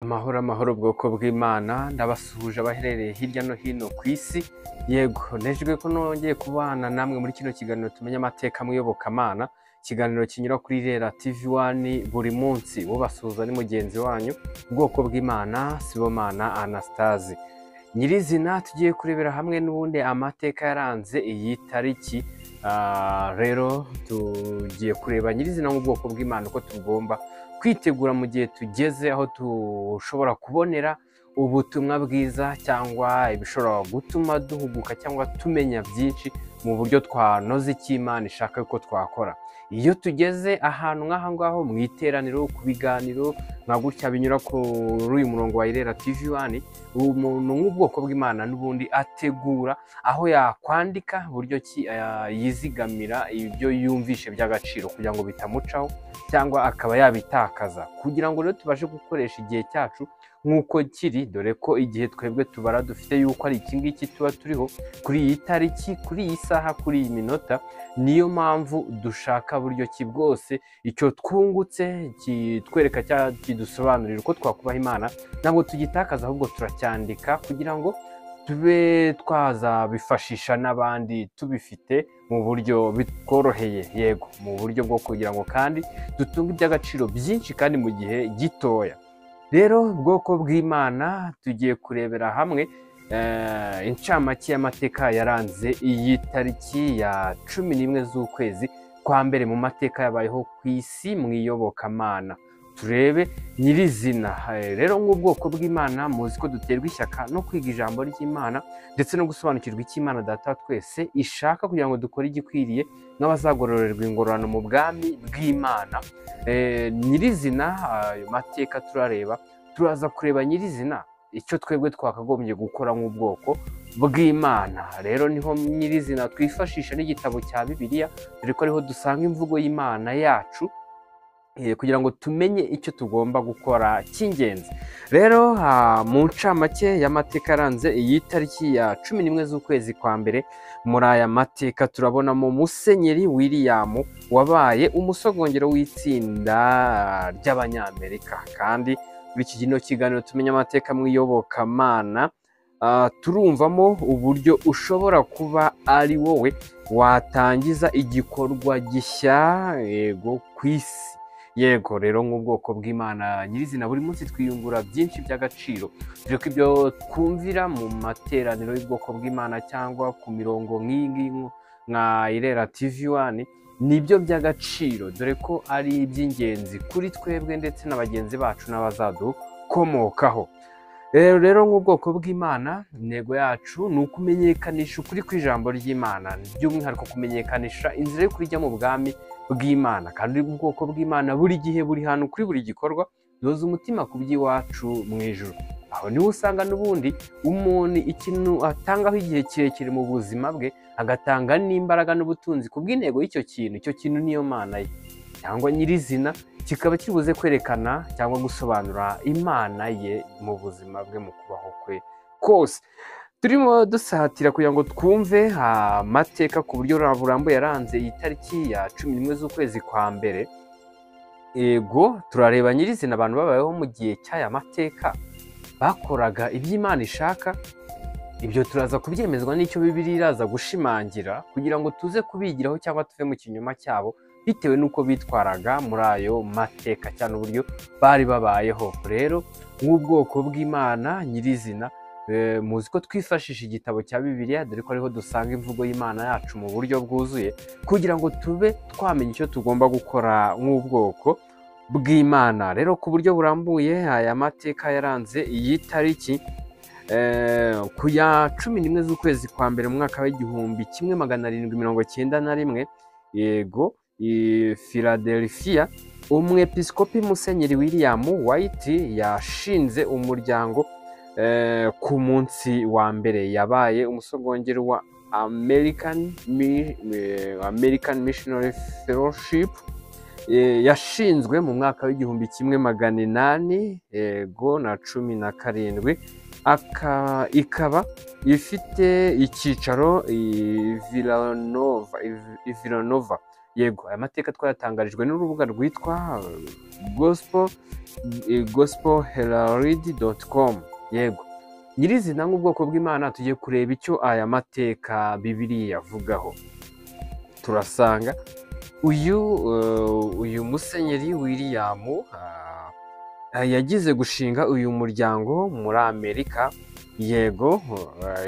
Amahoro amahoro bwoko bw'Imana, ndabasuhuje abaherereye hirya no hino ku isi. Yego, nejwe ko nongeye kubana namwe muri kino kiganiro tumenye amateka mu iyobokamana, ikiganiro kinyura kuri Rera TV 1 buri munsi. Ubasuhuza ni mugenzi wanyu, ubwoko bw'Imana, Sibomana Anastase. Nyirizina tugiye kurebera hamwe n'ubundi amateka yaranze iyi tariki. Rero tugiye kureba nyirizina nk'ubwoko bw'Imana uko tugomba kwitegura mu gihe tugeze aho dushobora kubonera ubutumwa bwiza cyangwa ibishobora gutuma duhuguka cyangwa tumenya byinshi mu buryo twanoza icyo Imana ishaka ko twakora. Iyo tugeze ahantu nk'aha ngaho mu iteraniro, ku biganiro nka gutya binyura kuri uyu murongo wa Irera TV 1, umuntu nk'ubwoko bw'Imana n'ubundi ategura aho yakwandika buryo ki yizigamira ibyo yumvishe by'agaciro kugira ngo bitamucaho cyangwa akaba yabitakaza, kugira ngo rero tubashe gukoresha igihe cyacu nk'uko kiri, dore ko igihe twebwe tubara dufite yuko ari iki ngiki tuba turiho kuri iyi tariki, kuri iyi saha, kuri iyi minota. Niyo mpamvu dushaka buryo ki bwose icyo twungutse kitwereka cyangwa kidusobanurira uko twakubaha Imana, ntabwo tugitakaza ahubwo turacyandika kugira ngo tube twazabifashisha n'abandi tubifite mu buryo bitworoheye, yego mu buryo bwo kugira ngo kandi dutunge iby'agaciro byinshi kandi mu gihe gitoya. Rero ubwoko bw'Imana tugiye kurebera hamwe incamake y'amateka yaranze iyi tariki ya 11 z'ukwezi kwa mbere mu mateka yabayeho ku isi mu iyobokamana. Turebe nyirizina. Rero nk'ubwoko bw'Imana muzi ko duterwa ishyaka no kwiga ijambo ry'Imana ndetse no gusobanukirwa icyo Imana Data twese ishaka kugira ngo dukore igikwiriye nk'abazagororerwa ingororano mu bwami bw'Imana. Nyirizina ayo mateka turareba, turaza kureba nyirizina icyo twebwe twakagombye gukora nk'ubwoko bw'Imana. Rero niho nyirizina twifashisha n'igitabo cya Bibiliya, dore ko ariho dusanga imvugo y'Imana yacu kugira ngo tumenye icyo tugomba gukora cy'ingenzi. Rero mu ncamake y'amateka yaranze iyi tariki ya 11 z'ukwezi kwa mbere, muri aya mateka turabonamo Musenyeri William wabaye umusogongero w'itsinda ry'Abanyamerika. Kandi muri iki kino kiganiro tumenye amateka mu iyobokamana, turumvamo uburyo ushobora kuba ari wowe watangiza igikorwa gishya, yego, ku isi. Yego, rero nk'ubwoko bw'Imana nyirizina buri munsi twiyungura byinshi by'agaciro, dore ko ibyo twumvira mu materaniro y'ubwoko bw'Imana cyangwa ku mirongo nk'iyi ngiyi nka Irera TV 1 nibyo by'agaciro, dore ko ari iby'ingenzi kuri twebwe ndetse na bagenzi bacu n'abazadukomokaho. Rero nk'ubwoko bw'Imana intego yacu ni ukumenyekanisha ukuri kw'ijambo ry'Imana, by'umwihariko kumenyekanisha inzira yo kujya mu bwami bw'Imana. Kandi ubwoko bw'Imana buri gihe buri hantu kuri buri gikorwa doza umutima ku by'iwacu mu ijuru. Aho niho usanga n'ubundi umuntu ikintu atangaho igihe kirekire mu buzima bwe, agatanga n'imbaraga n'ubutunzi ku bw'intego y'icyo kintu. Icyo kintu niyo Mana ye cyangwa nyirizina kikaba kibuze kwerekana cyangwa gusobanura Imana ye mu buzima bwe, mu kubaho kwe kose. Turimo dusatira kugira ngo twumve amateka ku buryo burambuye yaranze iyi tariki ya 11 z'ukwezi kwa mbere. Yego, turareba nyirizina abantu babayeho mu gihe cy'aya mateka bakoraga iby'Imana ishaka. Ibyo turaza kubyemezwa n'icyo Bibiliya iraza gushimangira kugira ngo tuze kubigiraho cyangwa tuve mu kinyoma cyabo bitewe n'uko bitwaraga muri ayo mateka cyane uburyo bari babayeho. Rero nk'ubwoko bw'Imana nyirizina muzi ko twifashisha igitabo cya Bibiliya, dore ko ariho dusanga imvugo y'Imana yacu mu buryo bwuzuye kugira ngo tube twamenya icyo tugomba gukora nk'ubwoko bw'Imana. Rero ku buryo burambuye aya mateka yaranze iyi tariki ku ya 11 z'ukwezi kwa mbere mu mwaka w'1791, yego, Philadelphia, umwepiskopi Musenyeri William White yashinze umuryango ku munsi wa mbere. Yabaye umusogongero wa American Missionary Fellowship, yashinzwe mu mwaka w'1817 yego na 17, ikaba ifite icyicaro i Villanova. Yego, aya mateka twayatangarijwe n'urubuga rwitwa gospelherald.com. Yego, nyirizina nk'ubwoko bw'Imana tugiye kureba icyo aya mateka Bibiliya avugaho. Turasanga uyu musenyeri William yagize gushinga uyu muryango muri Amerika. Yego,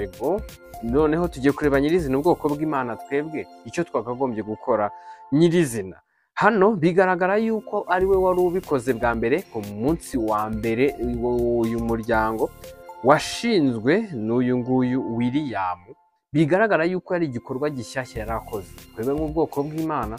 yego, noneho tugiye kureba nyirizina ubwoko bw'Imana twebwe icyo twakagombye gukora nyirizina. Hano bigaragara yuko ari we wari ubikoze bwa mbere. Ku munsi wa mbere uyu muryango washinzwe n'uyu nguyu William, bigaragara yuko ari igikorwa gishyashya yari akoze. Twebwe nk'ubwoko bw'Imana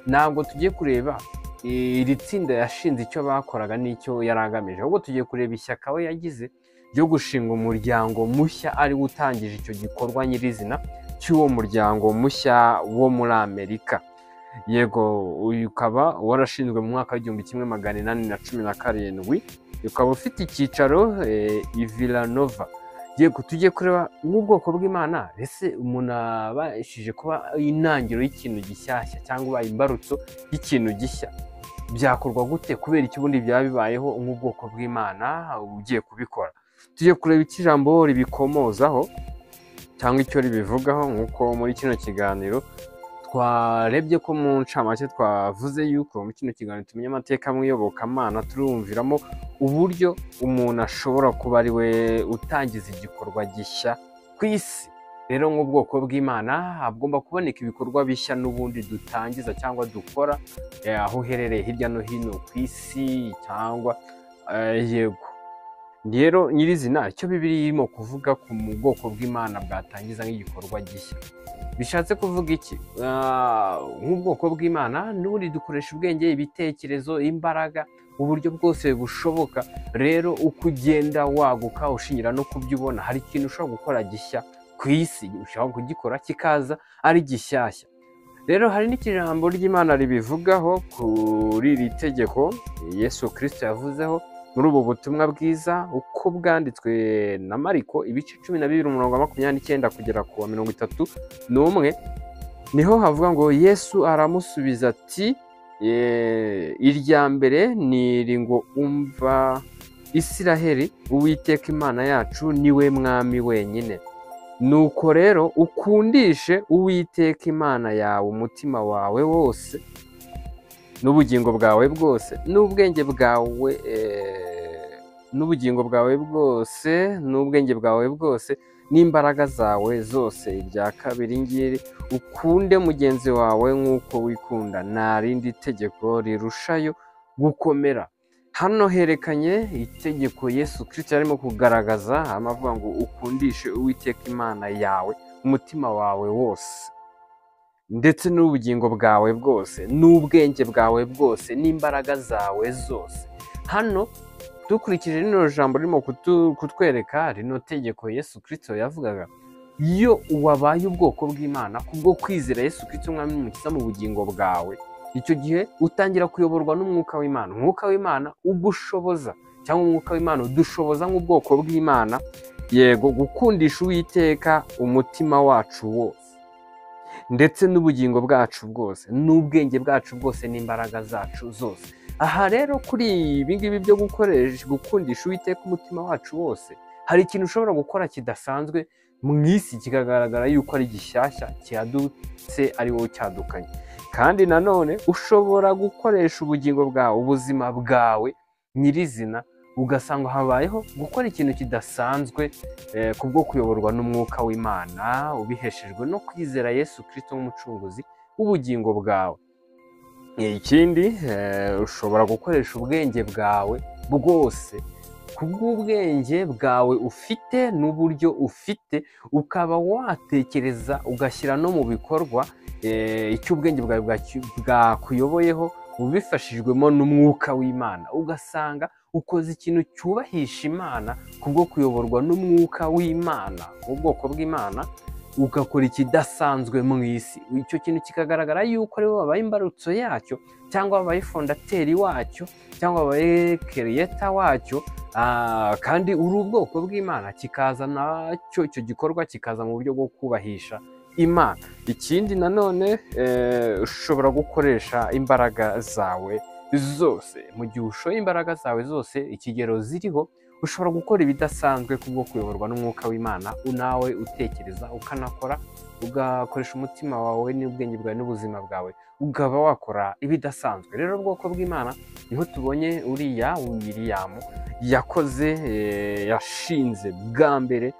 ntabwo tugiye kureba iri tsinda yashinze icyo bakoraga n'icyo yari agamije, ahubwo tugiye kureba ishyaka we yagize ryo gushinga umuryango mushya, ari we utangije icyo gikorwa nyirizina cy'uwo muryango mushya wo muri Amerika. Yego, uyu ukaba warashinzwe mu mwaka w'1817, ukaba ufite icyicaro i Villanova. Yego, tugiye kureba nk'ubwoko bw'Imana, ese umuntu abashije kuba intangiriro y'ikintu gishyashya cyangwa ubaye imbarutso y'ikintu gishya byakorwa gute? Kubera iki ubundi byaba bibayeho nk'ubwoko bw'Imana ugiye kubikora? Tugiye kureba icyo ijambo ribikomozaho cyangwa icyo ribivugaho. Nk'uko muri kino kiganiro twarebye ko mu ncamake twavuze yuko muri kino kiganiro tumenya amateka mu iyobokamana, turumviramo uburyo umuntu ashobora kuba ari we utangiza igikorwa gishya ku isi. Rero nk'ubwoko bw'Imana hagomba kuboneka ibikorwa bishya n'ubundi dutangiza cyangwa dukora aho uherereye hirya no hino ku isi cyangwa yego. Rero nyirizina icyo Bibiliya irimo kuvuga ku bwoko bw'Imana bwatangiza nk'igikorwa gishya bishatse kuvuga iki? Nk'ubwoko bw'Imana n'ubundi dukoresha ubwenge, ibitekerezo, imbaraga, uburyo bwose bushoboka. Rero uko ugenda waguka ushingira no kubyo ubona, hari ikintu ushobora gukora gishya ku isi, ushobora kugikora kikaza ari gishyashya. Rero hari n'ijambo ry'Imana ribivugaho kuri iri tegeko Yesu Kristo yavuzeho muri ubu butumwa bwiza uko bwanditswe na Mariko ibice 12 umurongo wa 29 kugera ku wa 31, niho havuga ngo Yesu aramusubiza ati irya mbere ni iri ngo umva Isiraheli, Uwiteka Imana yacu niwe mwami wenyine. Nuko rero ukundishe Uwiteka Imana yawe umutima wawe wose n'ubugingo bwawe bwose n'ubwenge bwawe n'ubugingo bwawe bwose n'ubwenge bwawe bwose n'imbaraga zawe zose. Irya kabiri ngiri, ukunde mugenzi wawe nk'uko wikunda, nta rindi tegeko rirushayo gukomera. Hano herekanye itegeko Yesu Kristo yarimo kugaragaza, amavuga ngo ukundishe Uwiteka Imana yawe umutima wawe wose ndetse n'ubugingo bwawe bwose n'ubwenge bwawe bwose n'imbaraga zawe zose. Hano dukurikije rino jambo ririmo kutwereka rino tegeko Yesu Kristo yavugaga, iyo wabaye ubwoko bw'Imana kubwo kwizera Yesu Kristo umwami n'umukiza mu bugingo bwawe, icyo gihe utangira kuyoborwa n'umwuka w'Imana. Umwuka w'Imana ugushoboza cyangwa umwuka w'Imana udushoboza nk'ubwoko bw'Imana, yego, gukundisha Uwiteka umutima wacu wose ndetse n'ubugingo bwacu bwose n'ubwenge bwacu bwose n'imbaraga zacu zose. Aha rero kuri ibi ngibi byo gukoresha gukundisha Uwiteka umutima wacu wose, hari ikintu ushobora gukora kidasanzwe mu isi kikagaragara yuko ari gishyashya cyadutse ari wowe cyadukanye. Kandi nanone ushobora gukoresha ubugingo bwawe, ubuzima bwawe nyirizina, ugasanga habayeho gukora ikintu kidasanzwe kubwo kuyoborwa n'umwuka w'Imana ubiheshejwe no kwizera Yesu Kristo nk'umucunguzi w'ubugingo bwawe. Ikindi, ushobora gukoresha ubwenge bwawe bwose, kubw'ubwenge bwawe ufite n'uburyo ufite, ukaba watekereza ugashyira no mu bikorwa icyo ubwenge bwawe bwakuyoboyeho ubifashijwemo n'umwuka w'Imana, ugasanga ukoze ikintu cyubahisha Imana kubwo kuyoborwa n'umwuka w'Imana mu bwoko bw'Imana, ugakora ikidasanzwe mu isi. Icyo kintu kikagaragara yuko ari wowe wabaye imbarutso yacyo, cyangwa wabaye fondateri wacyo, cyangwa wabaye keriyeta wacyo, kandi uri ubwoko bw'Imana, kikaza nacyo icyo gikorwa kikaza mu buryo bwo kubahisha Imana. Ikindi nanone, ushobora gukoresha imbaraga zawe zose. Mu gihe ushoye imbaraga zawe zose, ikigero ziriho, ushobora gukora ibidasanzwe kubwo kuyoborwa n'umwuka w'Imana, nawe utekereza ukanakora, ugakoresha umutima wawe n'ubwenge bwawe n'ubuzima bwawe, ukaba wakora ibidasanzwe. Rero ubwoko bw'Imana niho tubonye uriya William yakoze, yashinze bwa mbere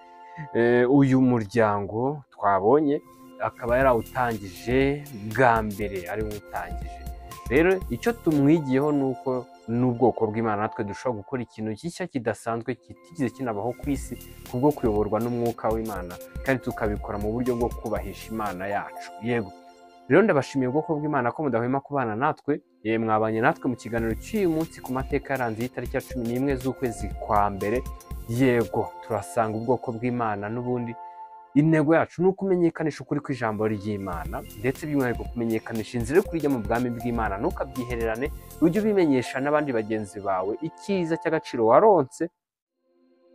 uyu muryango twabonye, akaba yarawutangije bwa mbere, ari we utangije. Rero icyo tumwigiyeho ni uko n'ubwoko bw'Imana natwe dushobora gukora ikintu gishya kidasanzwe kitigeze kinabaho ku isi kubwo kuyoborwa n'umwuka w'Imana, kandi tukabikora mu buryo bwo kubahisha Imana yacu. Yego, rero ndabashimiye ubwoko bw'Imana ko mudahwema kubana natwe. Mwabanye natwe mu kiganiro cy'uyu munsi ku mateka yaranze y'itariki ya 11 z'ukwezi kwa mbere. Yego, turasanga ubwoko bw'Imana n'ubundi intego yacu ni ukumenyekanisha ukuri kw'ijambo ry'Imana, ndetse by'umwihariko kumenyekanisha inzira yo kujya mu bwami bw'Imana. Ntukabyihererane, ujye ubimenyesha n'abandi bagenzi bawe icyiza cy'agaciro waronse,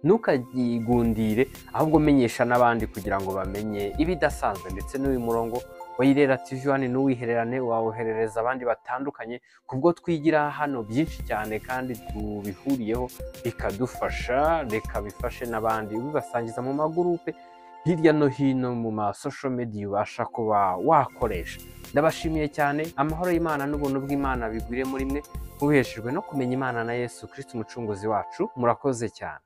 ntukagigundire, ahubwo menyesha n'abandi kugira ngo bamenye ibidasanzwe. Ndetse n'uyu murongo wa Irera TV One n'uwihererane wawoherereza abandi batandukanye, kubwo twigira hano byinshi cyane kandi tubihuriyeho bikadufasha. Reka bifashe n'abandi, ubibasangiza mu magurupe hirya no hino mu ma social media ubasha kuba wakoresha. Ndabashimiye cyane, amahoro y'Imana n'ubuntu bw'Imana bigwire muri mwe, mubiheshejwe no kumenya Imana na Yesu Kristo umucunguzi wacu. Murakoze cyane.